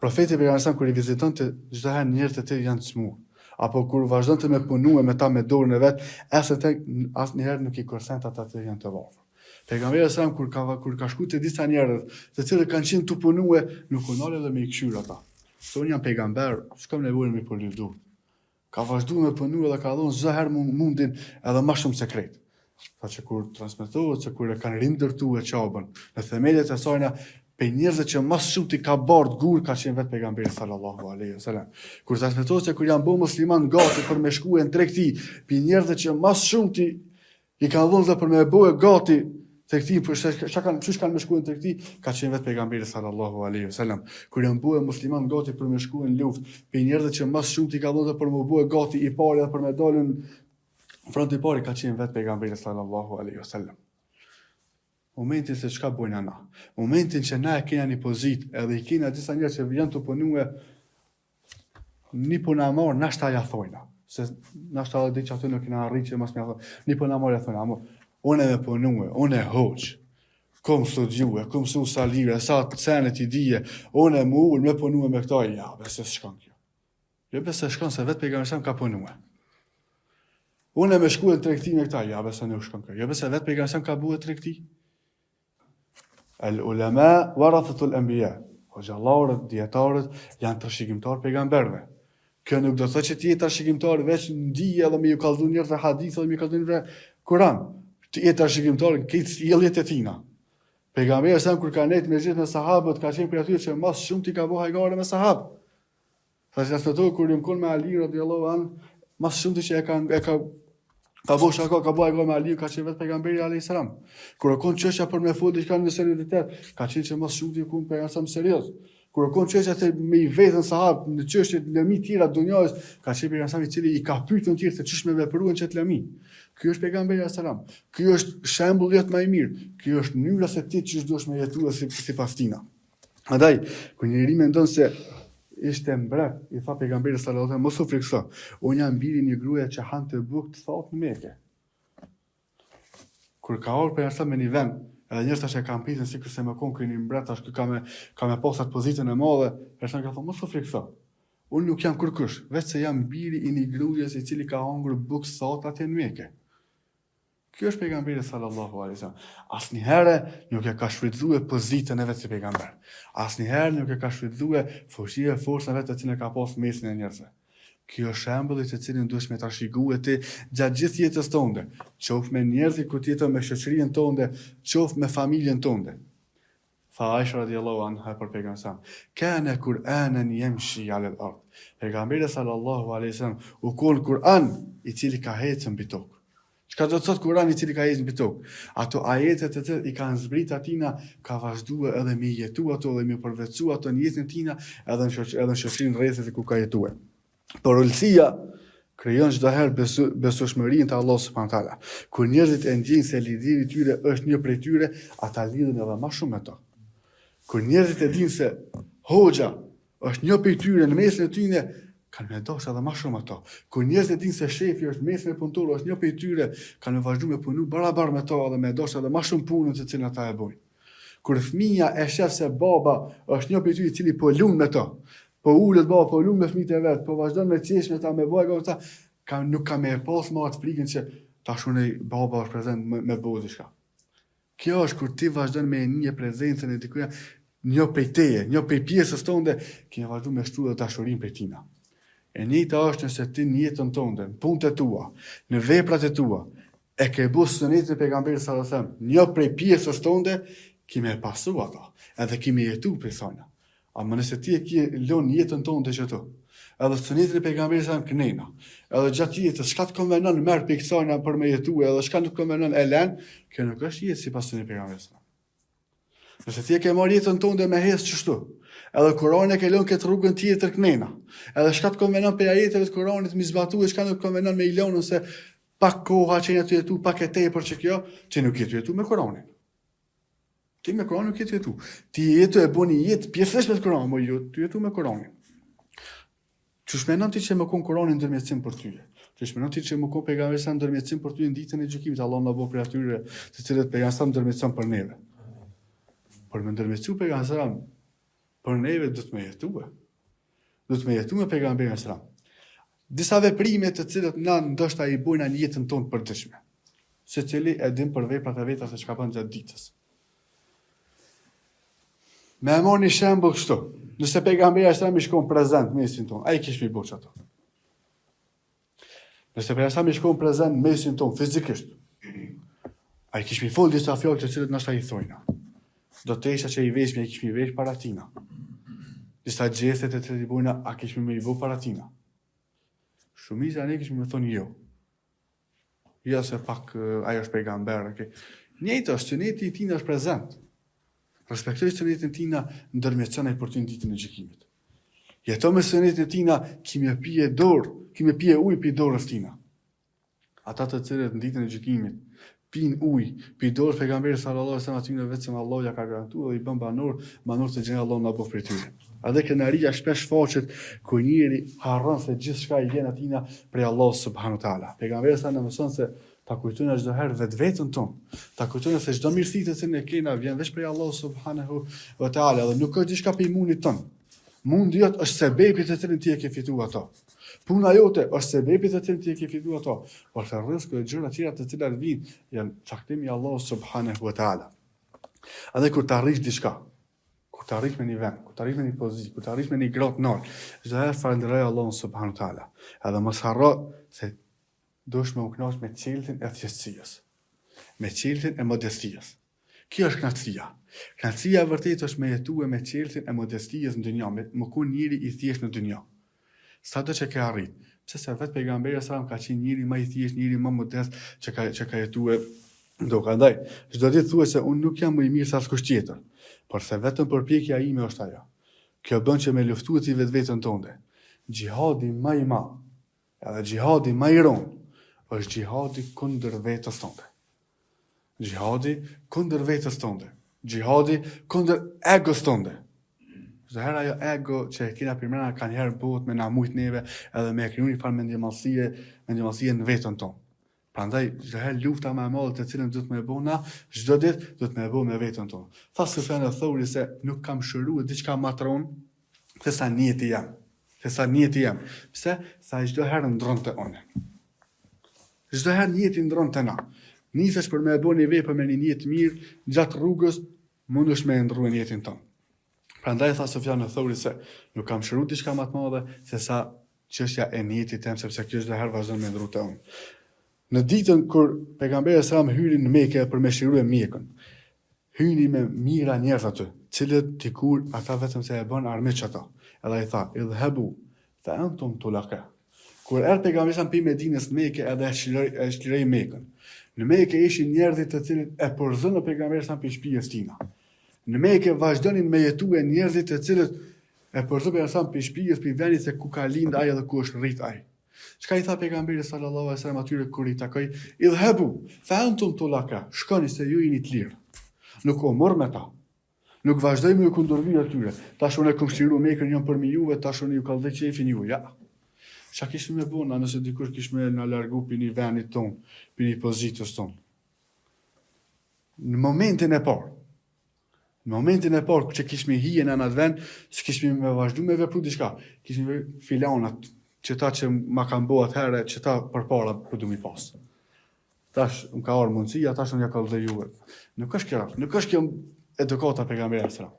Profeti pejgamberi sa kur i vizitonte çdo herë njerëz të cilët janë smur, apo kur vazhdonte me punue me ta me dorën e vet, asnjëherë nuk i kursente ata të janë të varfër. Pejgamberi sa kur ka kur ka shku te disa njerëz, të cilët kanë qenë tu punue, nuk u nal edhe me i kqyr ata. Se unë jam pejgamber, s'kam nevojë me po ly durt. Ka vazhdu me punu edhe ka dhonë çdo herë mundin edhe ma shumë se krejt. Sa që kur transmetohet se kur e kanë rindërtue Qabën, në themelet e sajna, prej njerëzve që ma s'shumti ka bart gur ka qenë vetë pejgamberi sallallahu alaihi wasallam. Kur transmetohet se kur janë bo musliman gati për me shkue në tregti, prej njerëzve që ma s'shumti I kanë dhënë dhe për me e bo gati tregtinë për se çka kanë qysh kanë me shku në tregti, ka qenë vetë pejgamberi sallallahu alaihi wasallam. Kur janë bo musliman gati për me shku në luftë, prej njerëzve që ma s'shumti ka dhënë dhe për me bo gati i pari dhe për me dalë në front i pari ka qenë vetë pejgamberi sallallahu alaihi wasallam. Momentin se çka bojna na. Momentin që na e kena një pozitë, edhe i kena disa njerëz që janë tu punue Një po na marr, nashta ja thojna. Se nashta edhe di që aty nuk kena arrit që mos me ja thonë. Një po na marr ja thojna, amo unë me punue, unë e hoxhë. Kom studiue, kom mësu sa libra, sa senet i dije, unë e mu ul me punue me këta, ja, bese s'shkon kjo. Jo bese shkon se vetë pejgamberi ka punue. Unë me shku në tregti me këta, ja bese nuk shkon kjo. Jo bese vetë pejgamberi ka bue tregti. El ulema warathatul anbiya. Hoxhallarët, dijetarët janë trashëgimtarë pejgamberëve. Kjo nuk do të thotë që ti je trashëgimtar veç në dije edhe me ju kallzu njerëzve hadith edhe me ju kallzu njerëzve Kur'an. Ti je trashëgimtar në krejt sjelljet e tina. Pejgamberi alejhi selam kur ka nejt me gjithë me sahabët, ka qenë prej atyre që ma s'shumti ka bo hajgare me sahabë. Sa që transmetohet kur jon kon me Ali radiallahu an, ma s'shumti që e ka e ka ka bo shaka, ka bo hajgare me Ali, ka qenë vetë pejgamberi alayhis salam. Kur u kon çështja për me fol diçka në seriozitet, ka qenë që ma s'shumti u kon pejgamberi serioz. Kur u kon çështja se me i vetën sahabët në çështje të lëmi tjera të dunjasë, ka qenë pejgamberi i cili i ka pyetur të tjerë se qysh me vepru në qët lëmi. Ky është pejgamberi alayhis salam. Ky është shembulli jot më i mirë. Ky është mënyra se ti qysh duhesh me jetu si sipas tina. Andaj, kur njeri mendon se ishte mbret, i tha pejgamberi sallallahu alajhi wasallam, mos u frikëso. Unë jam biri një gruaje që hante bukë të thatë në Mekë. Kur ka ardhur pejgamberi me një vend, edhe njerëzit tash e kanë pritur sikurse me kon ky një mbret tash ky ka me ka me pas atë pozitën e madhe, pejgamberi ka thonë mos u frikëso. Unë nuk jam kërkush, veç se jam biri i një gruaje i cili ka hangër bukë thatë atje në Mekë. Ky është pejgamberi sallallahu alaihi wasallam. Asnjëherë nuk e ka shfrytëzuar pozitën e vet si pejgamber. Asnjëherë nuk e ka shfrytëzuar fuqinë e forcën e vet të cilën e ka pas mesin e njerëzve. Ky është shembulli të cilin duhesh me trashëgue ti gjatë gjithë jetës tënde, qoftë me njerëzit ku ti jeton me shoqërinë tënde, qoftë me familjen tënde. Tha Aisha radijallahu anha për Pejgamberin sa, Kana Kur'anan yamshi 'ala al-ard. Pejgamberi sallallahu alaihi wasallam u kon Kur'an i cili ka ecë mbi tokë. Çka do të thotë Kur'an i cili ka ecë mbi tokë? Ato ajete të cilat i kanë zbrit atina ka vazhdue edhe me jetu ato dhe me përvetësu ato në jetën e tina edhe në shoq, edhe në shoqërinë rrethit ku ka jetue. Por ulësia krijon çdo herë besu, besueshmërinë te Allahu subhanahu teala. Kur njerëzit e ndjejnë se lideri i tyre është një prej tyre, ata lidhen edhe më shumë me to. Kur njerëzit e dinë se hoxha është një prej tyre në mesin e tyre, kanë me dashtë edhe më shumë ato. Kur njerëzit e dinë se shefi është në mesin e punëtorëve, është një prej tyre, kanë me vazhdu me punu barabar me to edhe me dashtë edhe më shumë punën të cilën ata e bojnë. Kur fëmija e shef se baba është një prej tyre i cili po lun me to, po ulet baba, po lun me fëmijët e vet, po vazhdon me qesh me ta, me bajë me ta, ka, nuk ka me e pas më atë frikën që tash unë baba është prezent me, me bo diçka. Kjo është kur ti vazhdon me e nije prezencën e dikujt, një prej teje, një prej pjesës tënde, ke me vazhdu me shtu dhe dashurinë prej tina. E njëjta është nëse ti në jetën tënde, në punët e tua, në veprat e tua, e ke bo sunetin e pejgamberit sallallahu alajhi wasallam, një prej pjesës tënde, ki me e pasu ato, edhe ki me jetu prej sajna. Ama nëse ti e ke lënë jetën tënde qëtu, edhe sunetin e pejgamberit sallallahu alajhi wasallam knena, edhe gjatë jetës çka të konvenon merr prej kësajna për me jetu, edhe çka nuk konvenon e len, kjo nuk është jetë sipas sunetit pejgamberit sallallahu alajhi wasallam. Nëse ti e ke marrë jetën tënde me hec qështu, edhe Kuranin e ke lënë këtë rrugën tjetër knena, edhe çka të konvenon prej ajeteve të Kuranit mi zbatu e çka nuk konvenon me i lënë ose pak koha që je tu jetu, pak e tepër që kjo, ti nuk je tu jetu me Kuranin. Ti me Kuranin nuk je tu jetu. Ti je tu e bo një jetë pjesërisht me Kuranin, mo jo tu jetu me Kuranin. Qysh menon ti që me kon Kurani ndërmjetësim për ty? Qysh menon ti që me kon pejgamberi sa ndërmjetësim për ty në ditën e gjykimit? Allahu na bëftë prej atyre të cilët pejgamberi sa ndërmjetëson për neve. Por me ndërmjetësu pejgamberi sa për neve duhet me jetue. Duhet me jetu me pejgamberin sa. Disa veprime të cilët na ndoshta i bojna në jetën tonë të përditshme. Secili e din për veprat e veta se çka bën gjatë ditës. Me e marrë një shembull kështu, nëse pejgamberi alejhi selam ish kon prezent në mesin tonë, a i kishmi bo qato. Nëse pejgamberi alejhi selam ish kon prezent në mesin tonë, fizikisht, a i kishmi fol disa fjalë të cilët ndoshta i thojna. Do tesha që i veshmi, a i kishmi vesh para tina. Disa gjeste të cilët i bojna, a kishmi me i bo para tina. Shumica ne kishmi me thonë jo. Jo se pak ai është pejgamber, okay. Njëjtë është, suneti i tina është prezent. Respektoj sunetin e tina, ndërmjetëson ai për ty në ditën e gjykimit. Jeto me sunetin e tina, ki me pije dorë, ki me pije ujë pi dorës tina. Ata të cilët në ditën e gjykimit pinë ujë pi dorës pejgamberit sallallahu alajhi wasallam atyre vetëm Allahu ja ka garantuar dhe i bën banor, banor të xhenetit Allahu na bëftë prej tyre. Edhe krenaria shpesh shfaqet kur njeri harron se gjithçka i vjen atina prej Allahut subhanahu wa taala. Pejgamberi sa na mëson se ta kujtojna çdo herë vetveten tonë, ta kujtojna se çdo mirësi të cilën e kena vjen veç prej Allahut subhanahu wa taala dhe nuk është diçka prej mundit tonë. Mundi jot është sebepi të cilin ti e ke fituar ato. Puna jote është sebepi të cilin ti e ke fituar ato. Por se rrizku e gjëra tjera të cilat vijnë janë caktim i Allahut subhanahu wa taala. Edhe kur të arrish diçka, Kur të arrish me një vend, kur të arrish me një pozitë, kur të arrish me një gradë nalt, çdo herë falënderoj Allahun subhanahu teala. Edhe mos harro se duhesh me u kënaq me çelësin e thjeshtësisë, me çelësin e modestisë. Kjo është kënaqësia. Kënaqësia e vërtetë është me jetue me çelësin e modestisë në dynja, me, me kon njeri i thjeshtë në dynja. Sado që ke arrit. Pse se vetë pejgamberi alejhi selam ka qenë njeri më i thjeshtë, njeri më modest që ka që ka jetue në tokë. Andaj, çdo ditë thuaj se unë nuk jam më i mirë se askush tjetër, por se vetëm përpjekja ime është ajo. Kjo bën që me luftu ti vetveten tonde. Xhihadi ma i madh, edhe xhihadi ma i ronë, është xhihadi kundër vetes tonde. Xhihadi kundër vetes tonde. Xhihadi kundër egos tonde. Çdo herë ajo ego që e kena përmrena kanjëherë bëhet me na mujt neve edhe me e kriju një farë mendjemadhësie, mendjemadhësie në veten tonë. Prandaj çdo herë lufta më e madhe të cilën duhet me e bo na, çdo ditë duhet me e bo me veten tonë. Tha Sufjan eth-Theuri se nuk kam shëruar diçka ma të ronë se sa nijeti jem. Se sa nijeti jem. Pse? Se ai çdo herë ndron te unë. Çdo herë nijeti ndron te na. Nisesh për me e bo një vepër me një nijet të mirë, gjatë rrugës mundesh me e ndrru nijetin tonë. Prandaj tha Sufjan eth-Theuri se nuk kam shëru diçka ma të madhe se sa çështja e nijetit tem sepse kjo çdo herë vazhdon me ndrru te unë. Në ditën kur pejgamberi alejhi selam hyri në Mekë për me çlirue Mekën, hyni me mijëra njerëz aty, të cilët dikur ata vetëm se e bënë armiq ato. Edhe ai tha, "Idhhebu fa antum tulaka." Kur erdh pejgamberi alejhi selam pi Medinës në Mekë edhe e çliroi e çliroi Mekën. Në Mekë ishin njerëzit të cilët e përzënë pejgamberin alejhi selam pi shtëpisë tina. Në Mekë vazhdonin me jetue njerëzit të cilët e përzënë pejgamberin alejhi selam pi shtëpisë, pi vendit se ku ka lind ai edhe ku është rrit ai. Çka i tha pejgamberi sallallahu alejhi wasallam atyre kur i takoi? Idhhebu fa antum tulaka, shkoni se ju jeni të lirë. Nuk u mor me ta. Nuk vazhdoi me ju kundërvi atyre. Tash unë e kom çliru Mekën, jam përmi juve, tash unë ju kallzoj qefin ju. Ja. Çka kishim me bo na nëse dikush kish me na largu pi një venit tonë, pi një pozitës tonë? Në momentin e parë, në momentin e parë që kishmi hije në atë vend, s'kishmi me vazhdu me vepru diçka, kishmi me filanat, qëta që ma kanë bo atëherë, qëta përpara po du mi pas. Tash më ka ardhur mundësia, tash unë ja kallzoj juve. Nuk është kjo, nuk është kjo edukata e pejgamberit alejhi selam.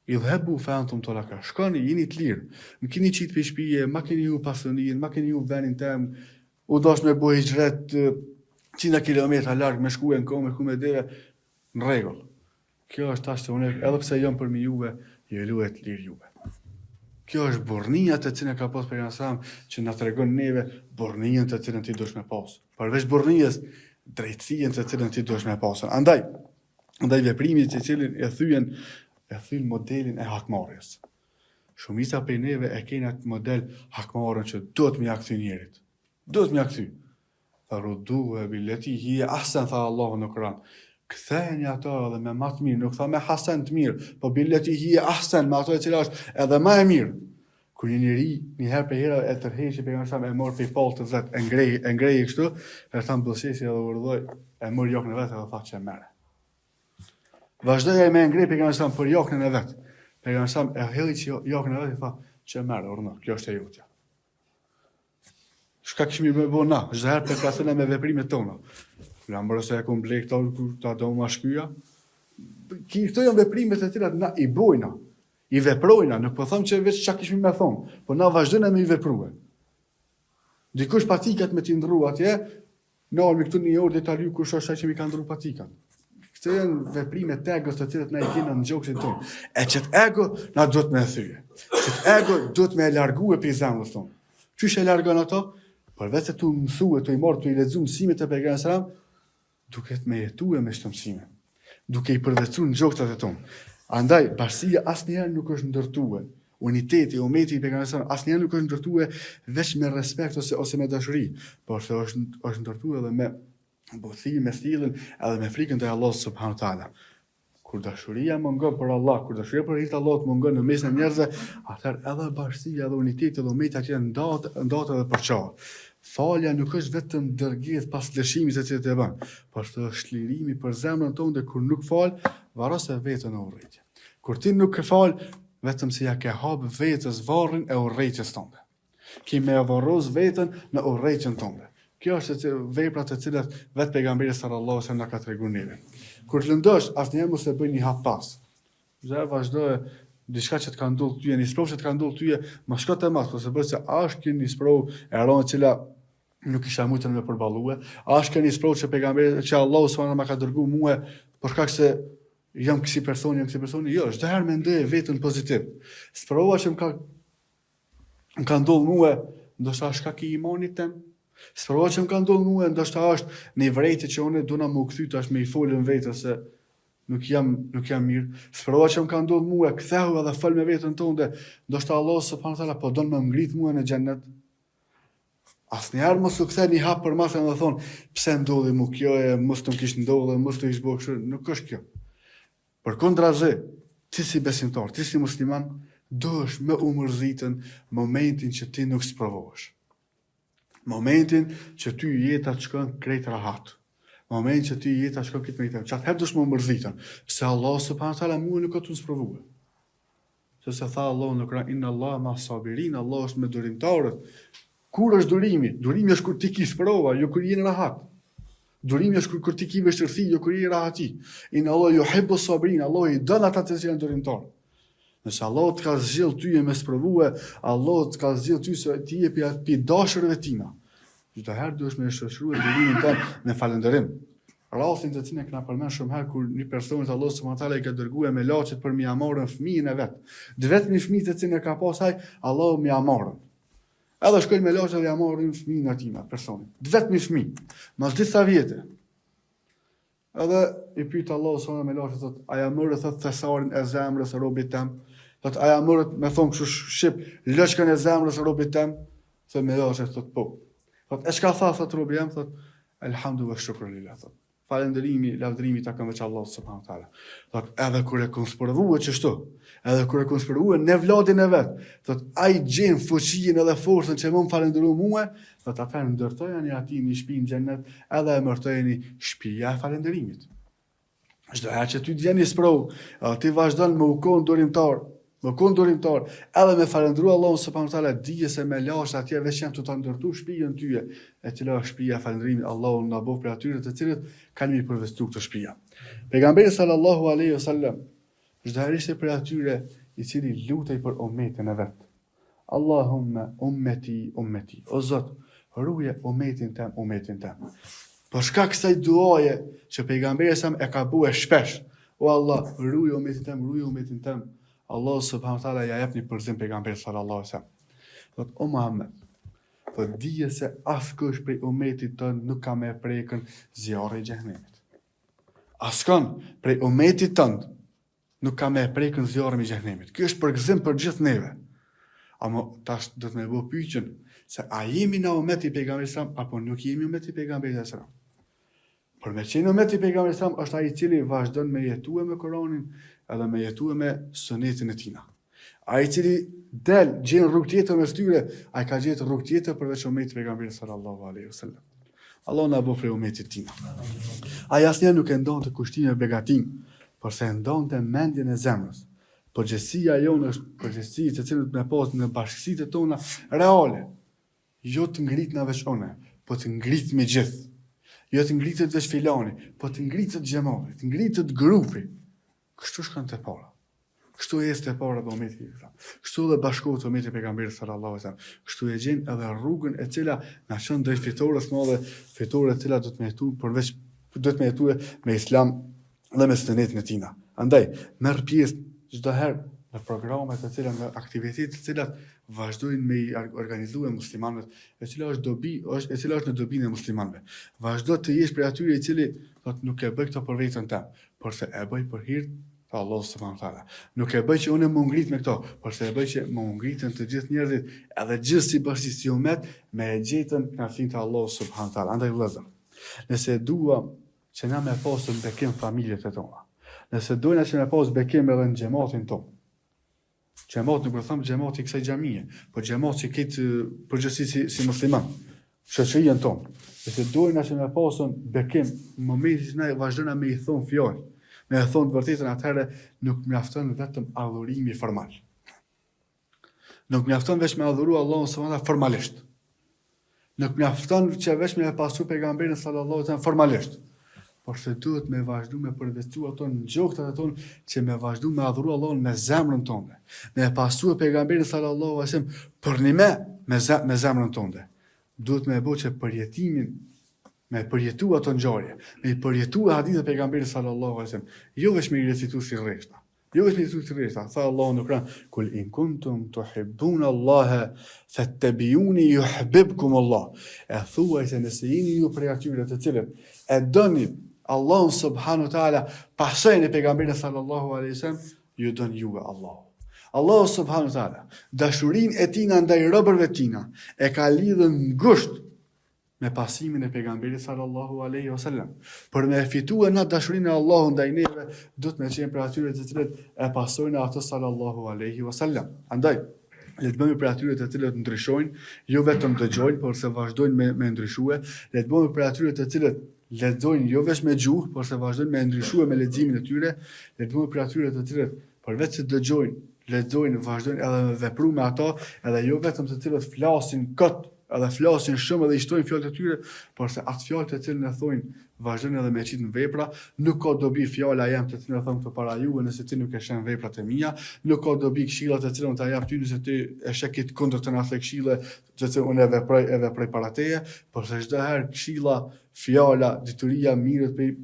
Idhhebu fe entum tulaka. Shkoni, jeni të lirë. Më keni qitë prej shpije, ma keni hup pasuninë, ma keni hup venin tem. U dash me bo hixhret qinda kilometra larg me shku në kom, me shku me deve. Në rregull. Kjo është tash se unë edhe pse jam përmi juve, ju lu të lirë juve. Kjo është burrnia të cilën ka pas pejgamberi alejhi selam që na tregon neve burrninë të cilën ti duhesh me pas. Përveç burrnisë, drejtësinë të cilën ti duhesh me pas. Andaj, andaj veprimi të cilin e thyen e thyen modelin e hakmarrjes. Shumica prej neve e kena atë model hakmarrjen që duhet me ja kthy njerit. Duhet me ja kthy. Tha rudduha billeti hije ahsen, tha Allahu në Kur'an. Kthejeni ato edhe me ma të mirë, nuk tha me hasen të mirë, po billeti hije ahsen, me ato e cila është edhe ma e mirë. Kur një njeri një herë prej herave e tërheqi pejgamberi alejhi selam e mor prej palltës vet, e ngrehi, e ngrehi kështu, e tha buzëqeshi edhe urdhoi, e mor jakën e vet edhe tha qe merre. Vazhdoi ai me e ngreh pejgamberi alejhi selam për jakën e vet. Pejgamberi alejhi selam e hoqi jakën e vet i tha, qe merre, urdhno, kjo është e jotja. Çka kishmi me bo na, çdo herë po krahasojna me veprimet tona. Ja mbrë se e kom ble këto, ta do ma shkyja. Këto janë veprimet e cilat na i bojna, i veprojna, nuk po them që veç çka kishmi me thonë, po na vazhdojna me i veprue. Dikush patikat me t'i ndrru atje, Nalmi këtu një orë deri ta kush është ai që m'i ka ndrru patikat. Këto janë veprime të egos të cilat na i kena në gjoksin tonë. E qët ego na duhet me e thyje. Qët ego duhet me e largue prej zemrës tonë. Qysh e largon ato? Përveç se tu mësue, tu i marrë, tu i lexu mësimet e pejgamberit alejhi selam, duke me jetue me qëto mësime. Duke i përvetësu në gjoksat e tonë. Andaj, bashkësia asnjëherë nuk është ndërtue. Uniteti, umeti i pejgamberit alejhi selam asnjëherë nuk është ndërtue veç me respekt ose ose me dashuri, por se është është ndërtue edhe me butësi, me stilin, edhe me frikën ndaj Allahut subhanahu teala. Kur dashuria mungon për Allah, kur dashuria për hir të Allahut mungon në mesin e njerëzve, atëherë edhe bashkësia, edhe uniteti, edhe umeti atje ndahet, ndahet edhe përçahet. Falja nuk është vetëm dërgesë pas lëshimit se që të e bën, por është çlirimi për zemrën tonë dhe kur nuk fal, varrose veten në urrejtje. Kur ti nuk e fal, vetëm se ja ke hap vetes varrin e urrejtjes tënde. Ki me e varros veten në urrejtjen tënde. Kjo është se veprat të cilat vetë pejgamberi sallallahu alajhi wasallam na ka treguar neve. Kur të lëndosh, asnjëherë mos e bëj një hap pas. Dhe vazhdo diçka që të ka ndodhur ty, një sprovë që të ka ndodhur ty, mos shko te mas, po se bëj se a është kjo një sprovë e rëndë e cila nuk isha mujtur me përballue, a është kjo një sprovë që pejgamberi që Allahu subhanahu ma ka dërguar mua për shkak se jam kësi personi, jam kësi personi, jo, çdo herë mendoj veten pozitiv. Sprova që më ka më ka ndodhur mua, ndoshta është shkak i imanit tem. Sprova që më ka ndodhur mua, ndoshta është një vërejtje që unë duna me u kthy tash me i folën vetes se. Nuk jam, nuk jam mirë. Sprova që më ka ndodhur mua, kthehu edhe fol me veten tënde. Ndoshta Allahu subhanahu teala po don me më ngrit mua në xhennet. Asnjëherë mos u kthe një hap përmas dhe thonë, pse ndodhi mu kjo e mos të më kish ndodhë, mos të ish bo kështu, nuk është kjo. Përkundrazi, ti si besimtar, ti si musliman, duhesh me u mërzitën momentin që ti nuk sprovohesh. Momentin që ty jeta të shkon krejt rahat. Momentin që ty jeta shkon krejt me jetën. Qatëherë duhesh me u mërzitën. Pse Allah subhanahu teala mua nuk ka të sprovue. Sepse tha Allahu në Kur'an inna Allaha ma sabirin, Allahu është me durimtarët. Kur është durimi? Durimi është kur ti ki sprova, jo kur je në rahat. Durimi është kur, kur ti ki vështirësi, jo kur je rahati. Inna Allaha yuhibbu sabirin, Allahu i don ata të cilët janë durimtarë. Nëse Allahu të ka zgjedh ty e me sprovue, Allahu të ka zgjedh ty se ti je pi pi dashurve tina. Çdo herë duhesh me shoqërue durimin tënd me falënderim. Rastin të cilin e kena përmend shumë herë kur një personit Allahu subhanahu teala i ka dërguar melaqet për me ia marrën fëmijën e vet. Të vetmin fëmijë të cilin e ka pas ai, Allahu me ia marrën. Edhe shkojnë melaqet dhe ia marrin fëmijën e tij, personit. Të vetmin fëmijë. Mas disa vjetë. Edhe i pyet Allahu subhanahu melaqet thot, a ja morët thot thesarin e zemrës robit tem? Thot, a ja morët me thon kështu shqip, loçkën e zemrës robit tem? Thot melaqet thot po. Thot, e çka tha thot robi jem, thot, Elhamdu ve shukru lillah, thot. Falënderimi, lavdërimi i takon veç Allahut subhanahu wa taala. Thot, edhe kur e kom sprovue qështu, edhe kur e kom sprovue evladin e vet, thot, ai gjen fuqinë edhe forcën që me më falënderu mue, thot, atëherë ndërtojani atij një shtëpi në xhennet, edhe emërtojeni shtëpia e falënderimit. Çdo herë që ty të vjen një sprovë, edhe ti vazhdon me u kon durimtar, me u kon durimtar, edhe me falënderu Allahun subhanahu teala, dije se melaqet atje veç janë tu ta ndërtu shtëpinë tyje, e cila është shtëpia e falënderimit, Allahu na bëftë prej atyre të cilët kanë me i përvetësu këto shtëpia. Pejgamberi sallallahu alaihi wasallam çdo herë ishte prej atyre i cili lutej për umetin e vet. Allahumme ummeti ummeti. O Zot, ruje umetin tem, umetin tem. Për shkak kësaj duaje që pejgamberi sa e ka bue shpesh, o Allah, ruje umetin tem, ruje umetin tem. Allah subhanahu wa taala ja jep një përgëzim pejgamberit sallallahu alaihi wasallam. Thot o Muhammed, thot dije se askush prej umetit tënd nuk ka me prekën zjarri i xhehenemit. Askon prej umetit tënd Nuk ka me e prekën zjarri i xhehenemit. Ky është përgëzim për gjithë neve. Ama tash do të me bo pyetjen se a jemi na umet i pejgamberit sallam apo nuk jemi umet i pejgamberit sallam. Për me qenë umet i pejgamberit sallam është ai i cili vazhdon me jetue me Kuranin edhe me jetue me sunetin e tina. Ai i cili del gjen rrugë tjetër mes tyre, ai ka gjetë rrugë tjetër përveç umetit të pejgamberit sallallahu alaihi wasallam. Allahu na bëftë prej umetit tina. Ai asnjëherë nuk e ndonte kushtimin e begatinë, por se e ndonte mendjen e zemrës. Përgjegjësia jonë është përgjegjësi të cilën me pas në bashkësitë tona reale. Jo të ngritna veç une, po të ngritmi gjithë. Jo të ngritet veç filani, po të ngritet xhemati, të ngritet grupi. Kështu shkon te para. Kështu ecë te para dhe umeti i islam. Kështu dhe bashkohet umeti i pejgamberit sallallahu alaihi wasallam. Kështu e gjen edhe rrugën e cila na çon drejt fitores së madhe, fitore e cila do të me jetu përveç do të me jetu me islam dhe me sunetin e tina. Andaj, merr pjesë çdo herë në programe të cilat në aktivitete të cilat vazhdojnë me i organizue muslimanët, e cila është dobi, është e cila është në dobinë e muslimanëve. Vazhdo të jesh prej atyre i cili thotë nuk e bëj këtë për veten tem, por se e bëj për hir të Allahut subhanahu teala. Nuk e bëj që unë m'u ngrit me këto, por se e bëj që m'u ngritën të gjithë njerëzit, edhe gjithë si bashkësi si umet me e gjetën kënaqësinë të Allahut subhanahu teala. Andaj vëllezër, nëse duam që na me pasë bekim familjet e tona, nëse dojna që me pasë bekim edhe në xhematin tonë, Xhemat nuk po them xhemati i kësaj xhamie, po xhemat si këtë përgjithësi si, si musliman, shoqërinë tonë. Nëse dojna që me pasën bekim në momentin që na vazhdojna me i thon fjalë, me e thon të vërtetën atëherë nuk mjafton vetëm adhurimi formal. Nuk mjafton veç me adhuru Allahun subhanahu formalisht. Nuk mjafton që veç me e pasu pejgamberin sallallahu alaihi wasallam formalisht, por se duhet me vazhdu me përvetësu ato në gjoktat e tonë që me vazhdu me adhuru Allahun me zemrën tonë, me e pasu pejgamberin sallallahu alaihi wasallam përnime me, ze, me zemrën tonë. Duhet me e bo që përjetimin, me përjetu ato ngjarje, me i përjetu hadithet e pejgamberit sallallahu alaihi wasallam, jo veç me i recitu si rreshta. Jo veç me i recitu si rreshta, tha Allahu në Kur'an, kul in kuntum tuhibbun Allahe, fettebiuni juhbibkum Allah. E thuaj se nëse jeni ju prej atyre të cilët e doni. Allahun subhanahu teala, pasojnë pejgamberin sallallahu alaihi wasallam, ju don juve Allahu. Allahu subhanahu teala, dashurinë e tina ndaj robërve tina e ka lidhur ngushtë me pasimin e pejgamberit sallallahu alaihi wasallam. Për me e fitue na dashurinë e Allahut ndaj neve, duhet me qenë prej atyre të cilët e pasojnë atë sallallahu alaihi wasallam. Andaj, le të bëhemi prej atyre të cilët ndryshojnë, jo vetëm dëgjojnë, por se vazhdojnë me me ndryshue, le të bëhemi prej atyre të cilët lexojnë jo veç me gjuhë, por se vazhdojnë me ndryshue me leximin e tyre, le të bëhemi prej atyre të cilët përveç se dëgjojnë, lexojnë, vazhdojnë edhe me vepru me ato, edhe jo vetëm të cilët flasin kot, edhe flasin shumë edhe i shtojnë fjalët e tyre, por se atë fjalë të cilën e thonë, vazhdojnë edhe me qitë në vepra, nuk ka dobi fjala jem të cilën e them këtu para juve nëse ti nuk e sheh veprat e mia, nuk ka dobi këshilla të cilën ta jap ty nëse ti e sheh këtë kundërtën asaj këshille të cilën unë e veproj e veproj para teje, por se çdo herë këshilla, fjala, dituria mirret prej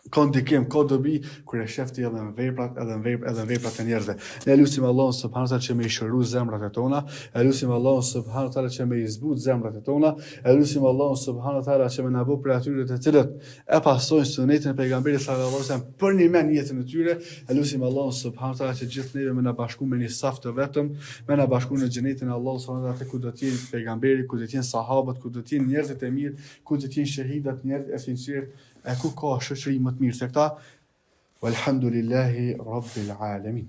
ka ndikim, ka dobi kur e shef ti edhe në veprat, edhe në veprat, edhe në veprat e njerëzve. Ne lusim Allahun subhanahu taala që me i shëru zemrat e tona, e lusim Allahun subhanahu taala që me i zbut zemrat e tona, e lusim Allahun subhanahu taala që me na bë prej atyre të cilët e pasojnë sunetin e pejgamberit sallallahu alajhi wasallam për një men jetën e tyre, e lusim Allahun subhanahu taala që gjithë neve me na bashku me një saf të vetëm, me na bashku në xhenetin e Allahut subhanahu taala ku do të jenë pejgamberi, ku do të jenë sahabët, ku do të jenë njerëzit e mirë, ku do të jenë shehidat, njerëzit e sinqertë, E ku ka shoqëri më të mirë se këta? Walhamdulillahi Rabbil Alamin.